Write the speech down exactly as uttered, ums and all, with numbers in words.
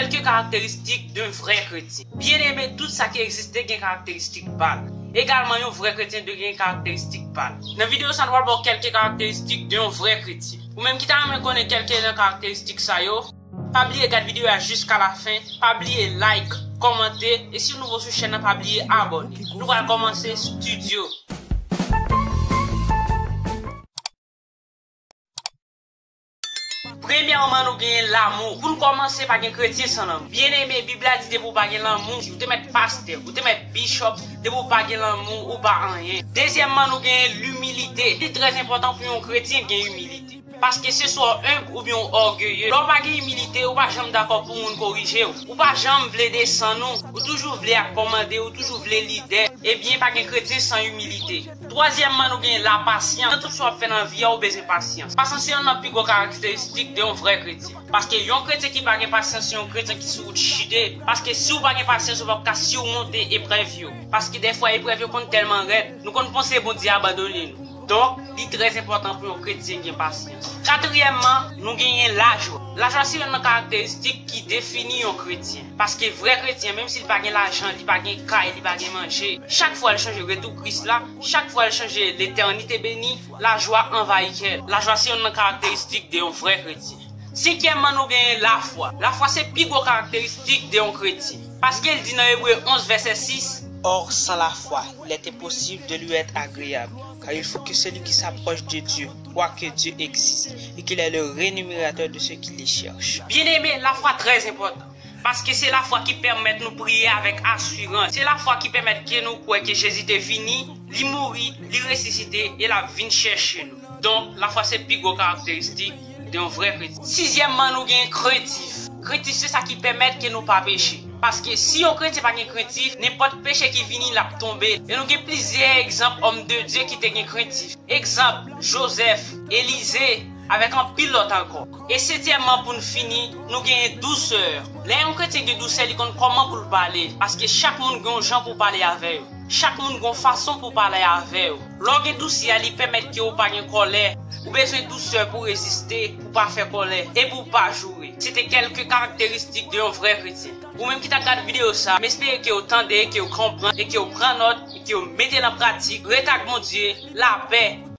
Quelques caractéristiques d'un vrai chrétien. Byeneme, tout sa ki egziste gen karakteristik pa l. Egalman, yon vrè kretyen dwe gen karakteristik pa l. Nan videyo sa, nou pral ba w kèlke karakteristik de yon vrè kretyen. Ou menm ki ta renmen konnen kèlke nan karakteristik sa yo, pa bliye gad videyo a jiska lafen, pa bliye like, kòmante, e si w nouvo sou chèn nan, pa bliye abòne. Nou pral kòmanse studio. Premyèman, nou genyen lanmou. Pou n kòmanse, pa gen kretyen san lanmou. Byeneme, Bib la di depi w pa gen lanmou, ou te mèt pastè, ou te mèt bishop, depi w pa gen lanmou, ou pa anyen. Dezyèmman, nou genyen limilite. Li trè enpòtan pou yon kretyen gen imilite. Paske se swa w enb oubyen w ògeye. Lè w pa gen imilite, ou pa janm dakò pou moun korije w. Ou pa janm vle desann ou. Ou toujou vle ap kòmande, ou toujou vle lidè. Ebyen, pa gen kretyen san imilite. Twazyèmman, nou gen lapasyans. Nan tout sa w ap fè nan vi a, ou bezwen pasyans. Pasyans se yonn nan pi gwo karakteristik de yon vrè kretyen. Paske yon kretyen ki pa gen pasyans se yon kretyen ki sou wout chite. Paske si w pa gen pasyans, ou p ap ka simonte eprèv yo. Paske dèfwa eprèv yo konn tèlman rèd, nou konn panse Bondye abandone nou. Donk, li trè enpòtan pou yon kretyen gen pasyans. Katriyèmman, nou genyen lajwa. Lajwa se yonn nan karakteristik ki defini yon kretyen. Paske vrè kretyen, menm si l pa gen lajan, li pa gen kay, li pa gen manje, chak fwa l chonje retou Kris la, chak fwa l chonje letènite beni, lajwa anvayi kè l. Lajwa se yonn nan karakteristik de yon vrè kretyen. Senkyèmman, nou genyen lafwa. Lafwa se pi gwo karakteristik de yon kretyen. Paske l di nan Ebre onz vèsè sis, Or, sans la foi, il est impossible de lui être agréable, car il faut que celui qui s'approche de Dieu croit que Dieu existe et qu'il est le rémunérateur de ceux qui le cherchent. Byeneme, lafwa trè enpòtan. Paske se lafwa ki pèmèt nou priye avèk asirans. Se lafwa ki pèmèt ke nou kwè ke Jezi te vini, li mouri, li resisite e l ap vin chèche nou. Donk, lafwa se pi gwo karakteristik de yon vrè kretyen. Sizyèmman, nou gen krentif. Krentif se sa ki pèmèt ke nou pa peche. Paske si yon kretyen pa gen krentif, nenpòt peche ki vini, l ap tonbe. E nou gen plizyè egzanp òm de Dye ki te gen krentif. Egzanp, Jozèf, Elize, avèk anpil lòt ankò. E setyèmman, pou n fini, nou genyen dousè. Lè yon kretyen gen dousè, li konn kòman pou l pale, paske chak moun gen yon jan pou pale avè yo. Chak moun gen yon fason pou pale avè yo. Lè w gen dousè a, li pèmèt ke w pa gen kòlè. Ou bezwen dousè pou reziste, pou pa fè kòlè, e pou pa joure. Se te kèlke karakteristik de yon vrè kretyen. Ou menm ki t ap gad videyo sa, m espere ke w tande, ke w konprann, e ke w pran nòt, e ke w mete l an pratik. Ret ak Bondye, lapè,